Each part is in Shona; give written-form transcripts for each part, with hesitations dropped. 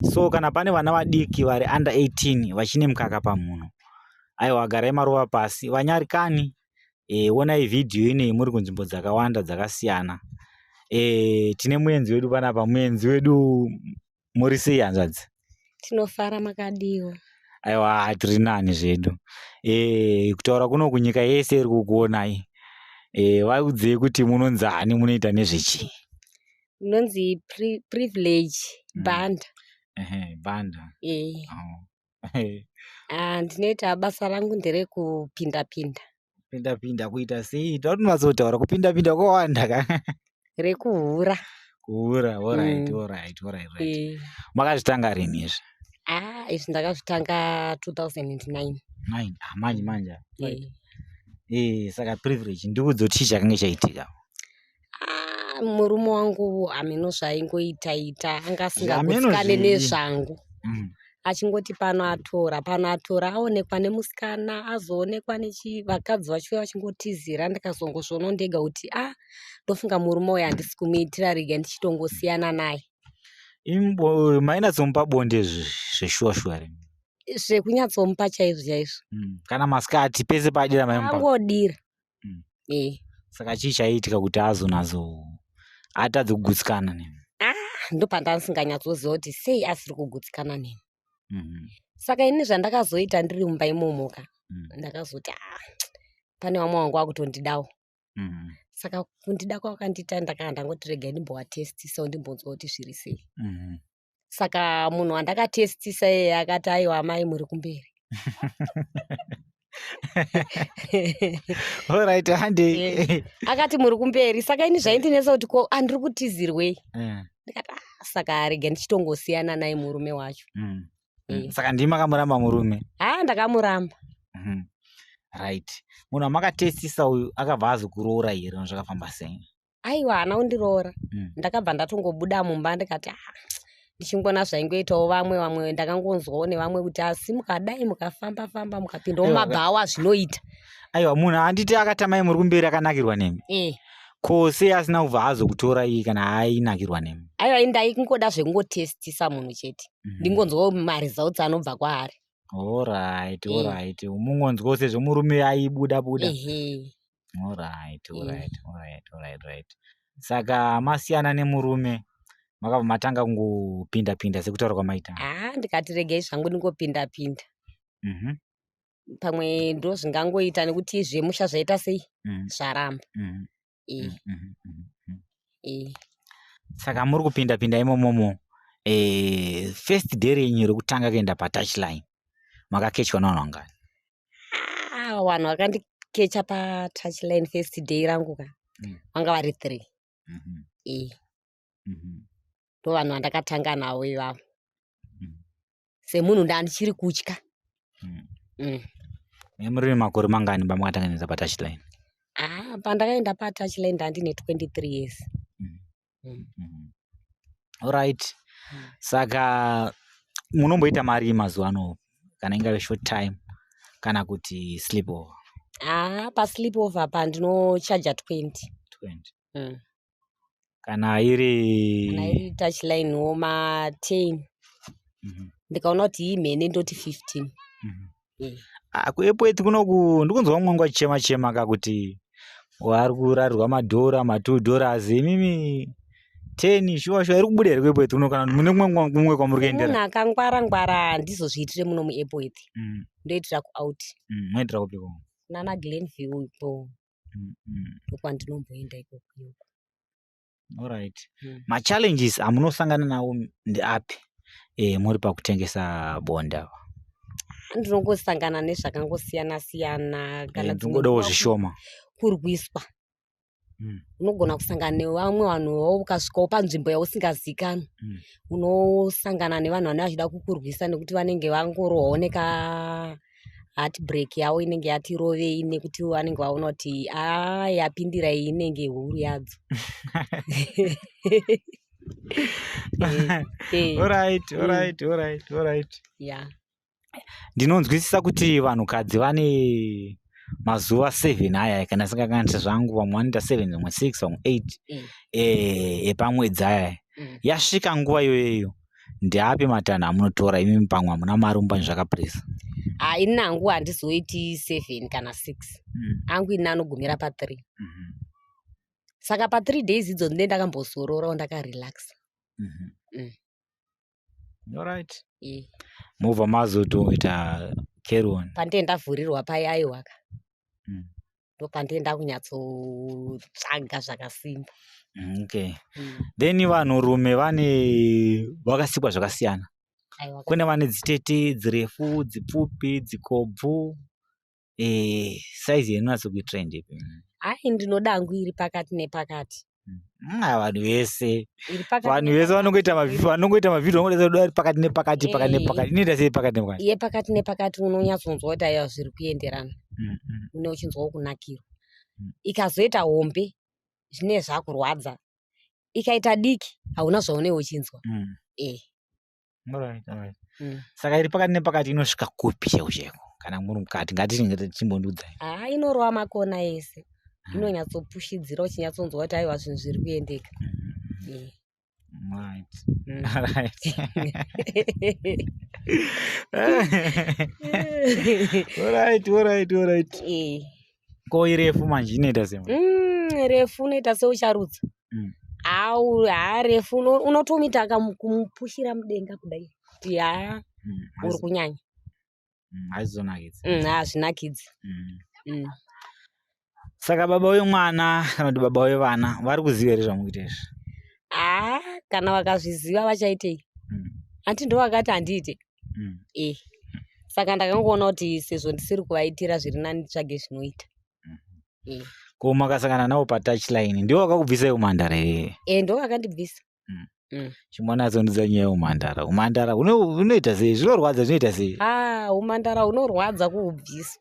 So kana pane vana vadiki vari under 18 vachine mukaka pamhuno, aiwa garai marova pasi. Vanyarikani, onai vhidhiyo inei muri kunzvimbo dzakawanda dzakasiyana. Tine muenzi wedu panapa, muenzi wedu muri sei hanzvadzi? Tinofara, makadiwa? Aiwa, tiri nani zvedu. Kutaura kuno kunyika yese iri kukuonai. Vaudzei kuti munonzani, munoita nezvechii? Ndinonzi Privilege Banda. Ehe, Banda. Eh. Oh. Ah, ndinoita basa rangu nderekupinda pinda. Pinda pinda kuita sei? Taunatsotaura kupinda pinda kwawanda ka. Rekuhura. Kuhura, alright, alright, alright, right. Makazvitanga rini izvi? Ah, izvi ndakazvitanga 2009. 9. Ah, manje manje. Right. Saka Privilege, ndikuudze kuti chii chakange chaitika. Ah, murume wangu hameno zvaingoita ita, anga Zvameno asingagutsikane zvii? Nezvangu. Achingoti pano atora, pano atora, aonekwa nemusikana, azoonekwa nechi, vakadzi vachiuya vachingotizira. Ndikazongozviona ndega kuti a, ndofunga murume uyu handisi kumuitira, rega ndichitongosiyana naye. Imbo mainatsomupa bonde zveshuwa shuwa rini? Zvekunyatsomupa chaizvo chaizvo. Kana masikati pese paadira maimupa? Angodira. Saka chii chaiitika kuti azonatso atadze kugutsikana nemi? Ah, ndopandandisinganyatsoziva kuti sei asiri kugutsikana neni. Saka ini zvandakazoita ndiri mumba imomo ka, ndakazoti ah, pane vamwe vangu vakutondidawo. Saka kundida kwawakandiita, ndakanga ndangoti regai ndimbovatestisawo, ndimbonzwa kuti zviri sei. Saka munhu wandakatestisa iyeye akati, "Aiwa amai, muri kumberi." Alright, hande. Akati muri kumberi. Saka ini zvaindinetsa kuti ko andiri kutizirwei? Ndikati ah, saka rega ndichitongosiyana naye murume wacho. Saka ndimi makamuramba murume? Ha, ndakamuramba. Right. Munhu wamakatestisa uyu akabva azokuroora here? Zvakafamba sei? Aiwa, haana kundiroora. Ndakabva ndatongobuda mumba, ndikati ah, ndichingona zvaingoitawo vamwe vamwe, ndakangonzwawo nevamwe kuti asi mukadai mukafamba famba mukapindawo Aiwa, mumabhawa zvinoita. Aiwa, munhu handiti akatamai muri kumberi akanakirwa nemi? Eh. Ko sei asina kubva azokutora iyi kana ainakirwa nemi? Aiwa, ini ndaingoda zvekungotestisa munhu chete, ndingonzwawo maresults anobva kwaari. Alright, alright. Mungonzwawo sezvo murume aibuda buda. Ehe. Alright, alright, alright, alright, right. Saka masiyana nemurume, makabva matanga kungopinda pinda sekutaura kwamaita? Ha, ndikati regei zvangu ndingopinda pinda, pamwe ndo zvingangoita nekuti zvemusha zvaita sei, zvaramba. Saka muri kupinda pinda imomomo, first day renyu rekutanga kuenda patouchline makakechwa navanhu vangani? Ah, vanhu vakandikecha patouchline first day rangu ka, vanga vari three. Ndo vanhu vandakatanga navo ivavo. Semunhu ndandichiri kutya. Muri makore mangani pamakatanga kuenda patouchline? Ah, pandakaenda patouchline ndandine 23 years. Alright. Saka munomboita mari mazuva ano, kana ingave short time kana kuti sleep over? Ah, pasleep over pa ndinochaja 20. 20. Kana iri Kana iri touchline wo ma 10. Ndikaona kuti iyi mhene ndoti 15. Ah, kuEpworth kunoku ndikunzwa vamwe vangu vachichema chema ka kuti vari kurarirwa madhora, ma$2. Imimi 10 shuwa shuwa iri kubuda here kuEpworth kuno, kana mune kumwe kwamuri Munhu kuendera? Akangwara ngwara handizozviitire muno muEpworth. Ndoitira kuout. Moendera kupiko? Nana Glenview ipo, ndokwandinomboenda ikoko ikoko. Alright. Machallenges amunosangana nawo ndeapi muri pakutengesa bonde apa? Ndinongosangana nezvakangosiyana siyana kana dzimwe Ndingodawo nguva zvishoma. Kurwiswa. Unogona kusangana nevamwe vanhuwo ukasvikawo panzvimbo yausingazikanwi. Unosangana nevanhu vanenge vachida kukurwisa nekuti vanenge vangorohwawo neka heartbreak yavo inenge yati rovei, nekuti vanenge vaona kuti a, yapindira iyi inenge huru yadzo. Alright, alright, alright, alright. Ndinonzwisisa kuti vanhukadzi vane mazuva 7 aya, kana singakanganisi zvangu, vamwe vanoita 7, vamwe 6, vamwe 8, epamwedzi aya. Yasvika nguva iyoyo. Ndeapi matanho amunotora imimi pamwe hamuna mari mumba zvakapresa? Ah, ini hangu handizoiti 7 kana 6. Angu ini anogumira pa3. Saka pa3 days idzo ndine ndakambozororawo, ndakarelaxa. Alright. Mobva mazotoita carry on. Pandee ndavhurirwa pai, aiwaka, ndopandee ndakunyatsotsvaga zvakasimba. Okay. Then vanhurume vane vakasikwa zvakasiyana. Aiwa. Kune vane dzitete, dzirefu, dzipfupi, dzikobvu. Saizi inonatsa kuitira ndepi? Ai, ndinoda hangu iri pakati nepakati. Vanhu vese Iri pakati vanhu vese nepakati. Vanongoita mavhidhiyo, vanongoita kuda pakati nepakati, pakati nepakati. Inoita sei pakati nepakati? Iye pakati nepakati unonyatsonzwa kuti aiwa, zviri kuenderana, une uchinzwawo kunakirwa. Ikazoita hombe zvine zvakurwadza, ikaita diki hauna zvaunenge uchinzwa. Alright. Saka iri pakati nepakati inosvika kupi chaiko chaiko kana muri mukati? Ngati chimbondiudzai. Haa, inorova makona ese, inonyatsopushidzira uchinyatsonzwa kuti aiwa, zvinhu zviri kuendeka. Right. Alright. Alright. Ko irefu manje inoita sei? Refu unoita seucharutsa. Au, haa, refu unotomuita kumupushira mudenga kudai kuti haa, uri kunyanya. Haizonakidzi. Hazvinakidzi. Saka baba wemwana kana kuti baba wevana vari kuziva here zvamukuita izvi? Haa, kana vakazviziva vachaitei? Handi ndo vakati handiite? Saka ndakangoona kuti sezvo ndisiri kuvaitira zviri nani, nditsvage zvinoita. Ko makasangana navo patouchline, ndivo vakakubvisai umhandara here? Ndo vakandibvisa. Chimbonyatsondiudza nyaya yeumhandara. Umhandara hunoita sei? Zvinorwadza, zvinoita sei? Ah, umhandara hunorwadza kuhubvisa.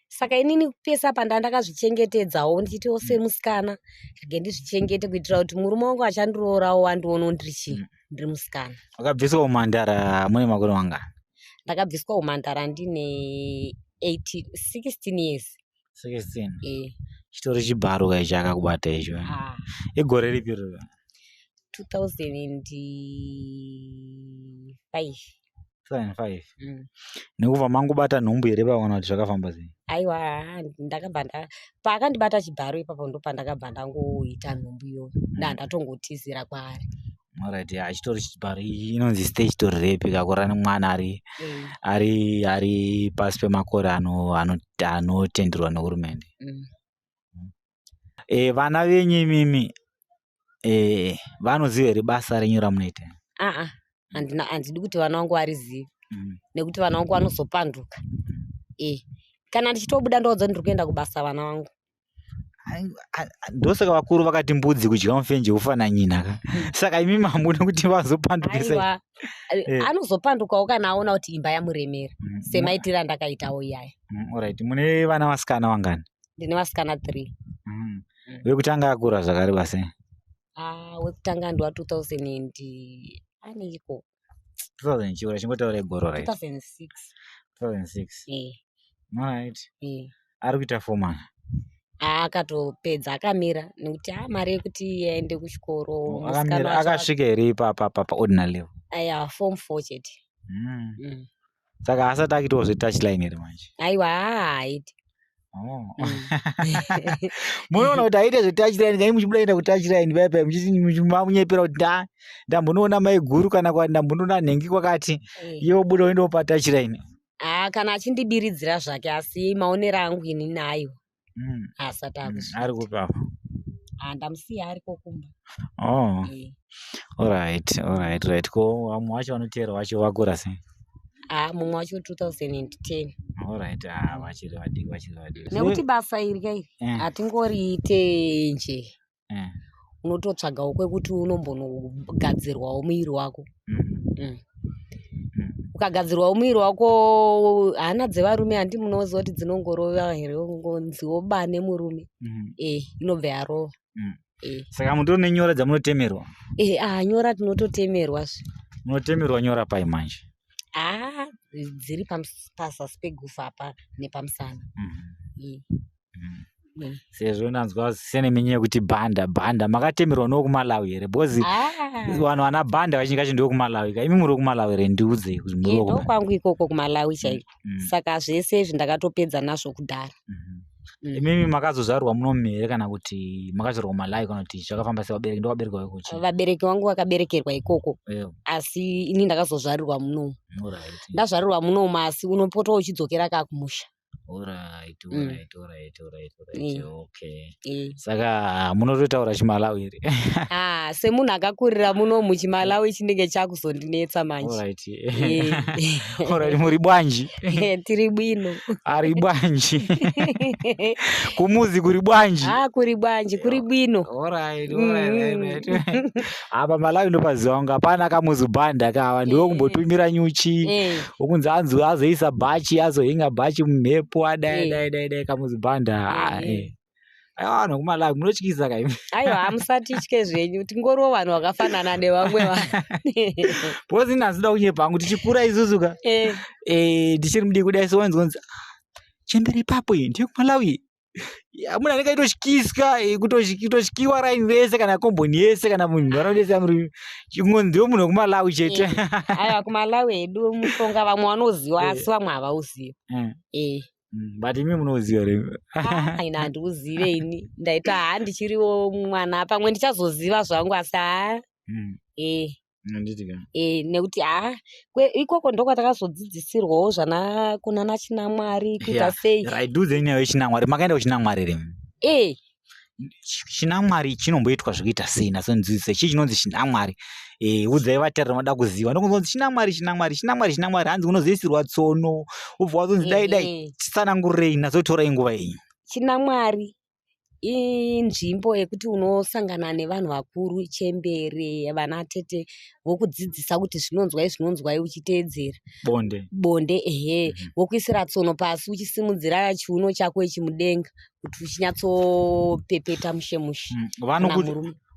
Saka inini pese apa ndandakazvichengetedzawo, ndichitiwo semusikana rege ndizvichengete kuitira kuti murume wangu achandiroorawo andionewo ndiri chii, ndiri musikana. Wakabviswa umhandara mune makore mangani? Ndakabviswa umhandara ndine 18, 16 years. 16? E. Chitori chibharo kai chakakubata icho? Ah. Igore ripi iroro? 2005. 2005. Nekubva mangobata nhumbu here paona kuti zvakafamba sei? Aiwa, ndakabva nda paakandibata chibharo ipapo ndopandakabva ndangoita nhumbu iyoyo, ndandatongotizira kwaari. Alright, ya chitori chibharo iyi inonzi statutory rape, kakurara nemwana ari ari pasi pemakore anotenderwa nehurumende. Vana venyu imimi vanoziva here basa renyu ramunoita? Aa, handina, handidi kuti vana vangu varizive, nekuti vana vangu vanozopanduka. Kana ndichitobuda ndoudza ndiri kuenda kubasa vana vangu. Ndosaka vakuru vakati mbudzi kudya mufenje ufana nyina ka. Saka imimi hamuna kuti vazopandukisa? Aiwa, anozopandukawo kana aona kuti imba yamuremera, semaitiro andakaitawo iyaya. Alright, mune vana vasikana vangani? Ndine vasikana 3. Wekutanga akura zvakareba sei? Ah, wekutanga ndiwa 2000 and aneiko. 2000 chiura, chingotaura igoro, right? 2006. 2006. Eh. Alright. Eh. Ari kuita form one? Akatopedza, akamira nekuti a mari yekuti aende kuchikoro. Oh, musikana akamira wacho akasvika here ipapa pa ordinary level? Aya, form 4 chete. Saka asati akuitawo zvetouchline here manje? Aiwa, haaiti. Oh. Munoona kuti aite zvetouchline kai muchibuda enda kutouchline paya paya muchiti mamunyepera kuti ndambonoona mai guru kana kwati ndambonoona nhengi kwakati, iye wobuda woendawo patouchline. Haa, kana achindibiridzira zvake, asi maonero angu inini, aiwa, asati akusvika. Ari kupi apa? Ah, ndamusiya ariko kumba. Oh. Eh. Alright, right. Ko vamwe vacho vanoteera vacho vakura sei? Ah, mumwe wacho 2010. Alright, ah, vachiri vadiki, vachiri vadiki. Nekuti basa iri kai hatingoriite nje. Unototsvagawo kwekuti unombonogadzirwawo muiri wako. Ukagadzirwawo muiri wako, hana dzevarume handi munoziva kuti dzinongorova here, ngonzi woba nemurume, inobva yarova. Saka mutori nenyora dzamunotemerwa? Ah, nyora tinototemerwa zve. Munotemerwa nyora pai manje? Ah, dziri pazasi pegufa apa nepamusana. Sezvo ndanzwa surname yenyu yekuti Banda, Banda makatemerwa nokumalawi here? Because vanhu vana Banda vazhinji kacho ndevekumalawi ka. Imi muri wekumalawi here? Ndiudzei kuti muri wekumalawi. Ndokwangu ikoko kumalawi chaiko. Saka zvese izvi ndakatopedza nazvo kudhara. Imimi makazozvarwa muno here kana kuti makazvarwa kumalawi kana kuti zvakafamba sei? Vabereki ndovabereki kuchi? Vabereki vangu vakaberekerwa ikoko. Asi ini ndakazozvarirwa munomu. Ndazvarirwa munomu asi unopota uchidzokera kakumusha. Alright, alright, alright, alright, alright. Okay. Saka munototaura chiMalawi here? Ah, semunhu akakurira munomu chiMalawi chinenge chakuzondinetsa manje. Alright. Alright, muri bwanji? Tiri bwino. Ari bwanji. Kumuzi kuri bwanji? Ah, kuri bwanji, kuri bwino. Alright, alright, alright. Apa Malawi ndopaziva wangu hapana kamuzi bhanda kawa ndiwe kumbotumira nyuchi. Wokunzi anzi azoisa bhachi azohinga bhachi mumhepo adai dai dai dai kamuzi bhanda. Aiwa vanhu vekumalawi munotyisa ka imi. Aiwa hamusatitye zvenyu tingoriwo vanhu vakafanana nevamwe vanhu. Because ini handisi kuda kunyepa hangu tichikura isusu ka. Ndichiri mudiki kudai so wanzi wanzi chembere ipapo iyi ndeyekuMalawi. Munhu anenge aitotyiswa kutotyiwa raini rese kana komboni yese kana munharaunda yese yamuri kungonzi ndiwe munhu wekuMalawi chete. Aiwa kuMalawi hedu mushonga vamwe vanoziva asi vamwe havauzivi. But imi munoziva here? Ini handiuzive ini. Ndaita haa ndichiriwo mwana pamwe ndichazoziva zvangu asi haa. Handiti ka? Nekuti haa ikoko ndokwatakazodzidzisirwawo zvana kunana Chinamwari kuita sei. Right, ndiudzei nyaya yeChinamwari. Makaenda kuChinamwari here? Chinamwari chinomboitwa zvekuita sei? Natsondidzidzisei. Chii chinonzi Chinamwari? Udzai vatariri vanoda kuziva. Ndokunzwa Chinamwari, Chinamwari, Chinamwari, Chinamwari. Hanzi unozoisirwa tsono. Wobva wazonzi dai dai. Tsanangurirei, natsotorai nguva yenyu. Chinamwari inzvimbo yekuti unosangana nevanhu vakuru, chembere, vana tete vokudzidzisa kuti zvinonzwai zvinonzwai uchiteedzera. Bonde. Bonde ehe. Vokuisira tsono pasi uchisimudzira chiuno chako ichi mudenga kuti uchinyatsopepeta mushe mushe.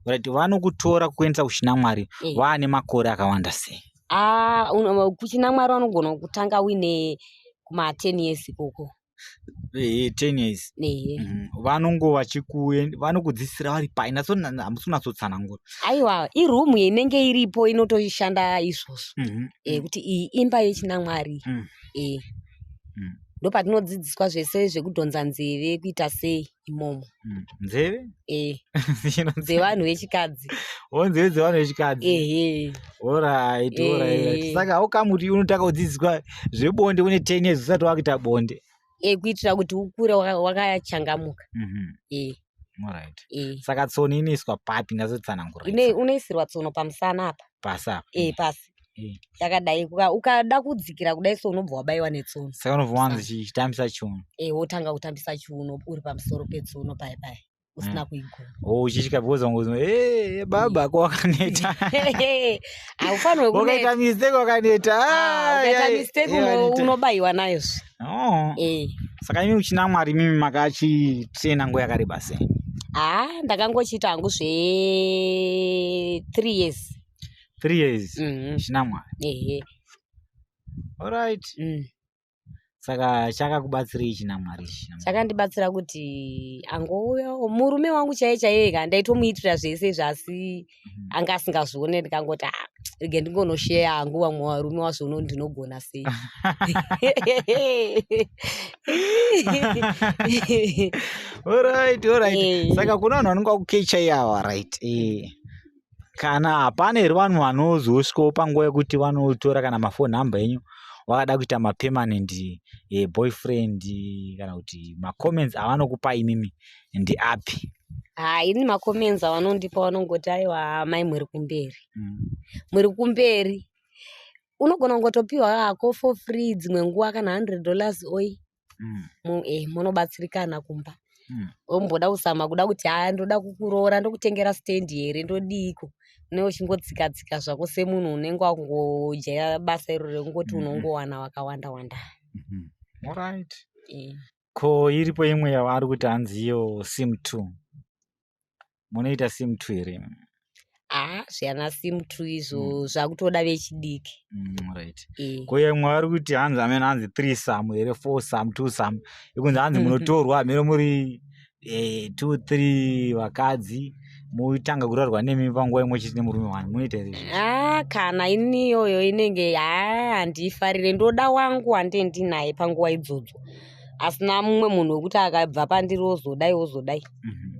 Right, vanokutora kuendesa kuChinamwari vaane makore akawanda sei? KuChinamwari vanogona kutanga uine kuma 10 years ikoko. 10 years. Vanongo vanokudzidzisira vari pai? Hamusi kunyatsotsanangura. Aiwa, irumu inenge iripo inotoshanda izvozvo. Kuti iyi imba yeChinamwari. Ndopatinodzidziswa zvese zvekudhonza nzeve kuita sei imomo. Nzeve? Dzevanhu vechikadzi. Nzeve dzevanhu vechikadzi. Ehe. Alright, alright. Saka haukamuti unotanga kudzidziswa zvebonde une 10 years usati wakuita bonde. Kuitira kuti ukure wakachangamuka. Alright. Saka tsono inoiswa papi? Ndatsotsanangura. Unoisirwa tsono pamusana apa. Pasi apa. Pasi. Yakadai ukada kudzikira kudai so unobva wabaiwa netsono. Saka unobva wanzi chitambisa chiuno. Wotanga kutambisa chiuno uri pamusoro petsono paya paya. Usina kuigona. Uchitya because wangozi baba ko wakaneta. Haufanirwi kuneta. Ukaita mistake wakaneta. Ukaita mistake unobaiwa nayozve. Saka imi Chinamwari mimi makachitraina nguva yakareba sei? Ndakangochiita hangu zve 3 years. 3 years? Chinamwari? Ehe. Alright. Saka chakakubatsirei Chinamwari ichi? Chakandibatsira kuti angouya murume wangu chaiye chaiye ka ndaitomuitira zvese zvasi anga asingazvione ndikangoti rege ndingonosheya hangu vamwe varume wazvono ndinogona sei. Alright, alright. Saka kuna vanhu vanonga vakukecha ava, right? Kana hapana here vanhu vanozosvikawo panguva yekuti vanotora kana mafoni number enyu vakada kuita mapermanent boyfriend kana kuti macomments avanokupa imimi ndeapi? Ini macomments avanondipa vanongoti aiwa mai muri kumberi. Muri kumberi. Unogona kungotopiwa hako for free dzimwe nguva kana $100 oi. Munobatsirikana kumba. Womboda kuzama kuda kuti ndoda kukuroora ndokutengera stand here ndodiiko. Unenge uchingotsika tsika zvako semunhu unenge wakungojaira basa iro rekungoti unongowana wakawanda wanda. Alright. Ko iripo imwe yavari kuti hanzi iyo sim 2. Munoita sim 2 here? Zviyana sim 2 izvo zvakutoda vechidiki. Right. Ko imwe vari kuti hanzi amene hanzi 3 sum here 4 sum 2 sum. Ikunzi hanzi munotorwa amene muri 2 3 vakadzi mutanga kurarwa nemi panguva imwe chete nemurume wani, munoita here izvozvo? Ah, kana ini iyoyo inenge haa handiifarire. Ndoda wangu wandee ndinaye panguva idzodzo, asina mumwe munhu wekuti akabva pandiri ozodai ozodai.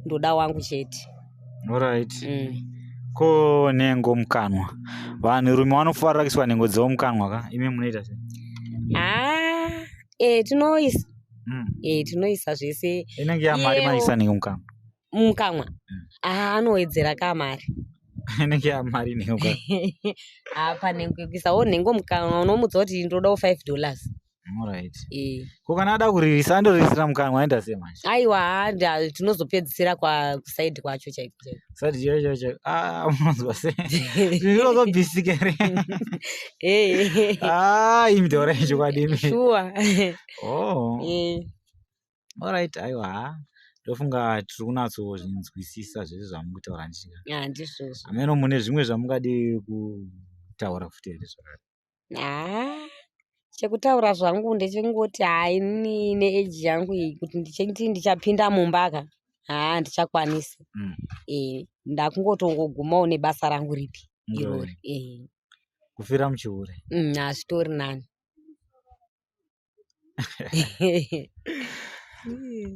Ndoda wangu chete. Alright. Ko nhengo mukanwa, vanhurume vanofarira kuiswa nhengo dzavo mukanwa ka, imi munoita sei? Ah, tinoisa. Tinoisa zvese. Inenge yamari maisa nhengo mukanwa? Mukanwa. Ah, anowedzera kamari. Inenge yamari nhengo mukanwa? Ah, panhengo yekuisawo nhengo mukanwa unomudza kuti ndodawo $5. Alright. Ko kana ada kuririsa, andoririsira mukanwa aenda sei manje? Aiwa, tinozopedzisira kusaidi kwacho chaiko chaiko. Sati chaicho chaicho chaiko. Ah, munonzwa sei? Zvinozobvisika here? Eh. Ah, imi taurai chokwadi imi. Shuwa. Oh. Alright, aiwa. Ndofunga tiri kunatsozvinzwisisa zvese zvamukutaura ndichika. Ah, ndizvozvo. Hameno mune zvimwe zvamungadi kutaura futi here zvakare? Ah, chekutaura zvangu ndechekungoti hai, ini neage yangu iyi kuti ndichiti ndichapinda mumba ka, haa, handichakwanisi. Ndakungotongogumawo nebasa rangu ripi irori. Kufira muchihure. Hazvitori nani.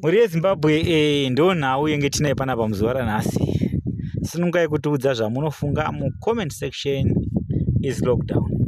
Mhuri yeZimbabwe, ndo nhau yenge tinayo panapa muzuva ranhasi. Sunungai kutiudza zvamunofunga mucomment section. Is lockdown.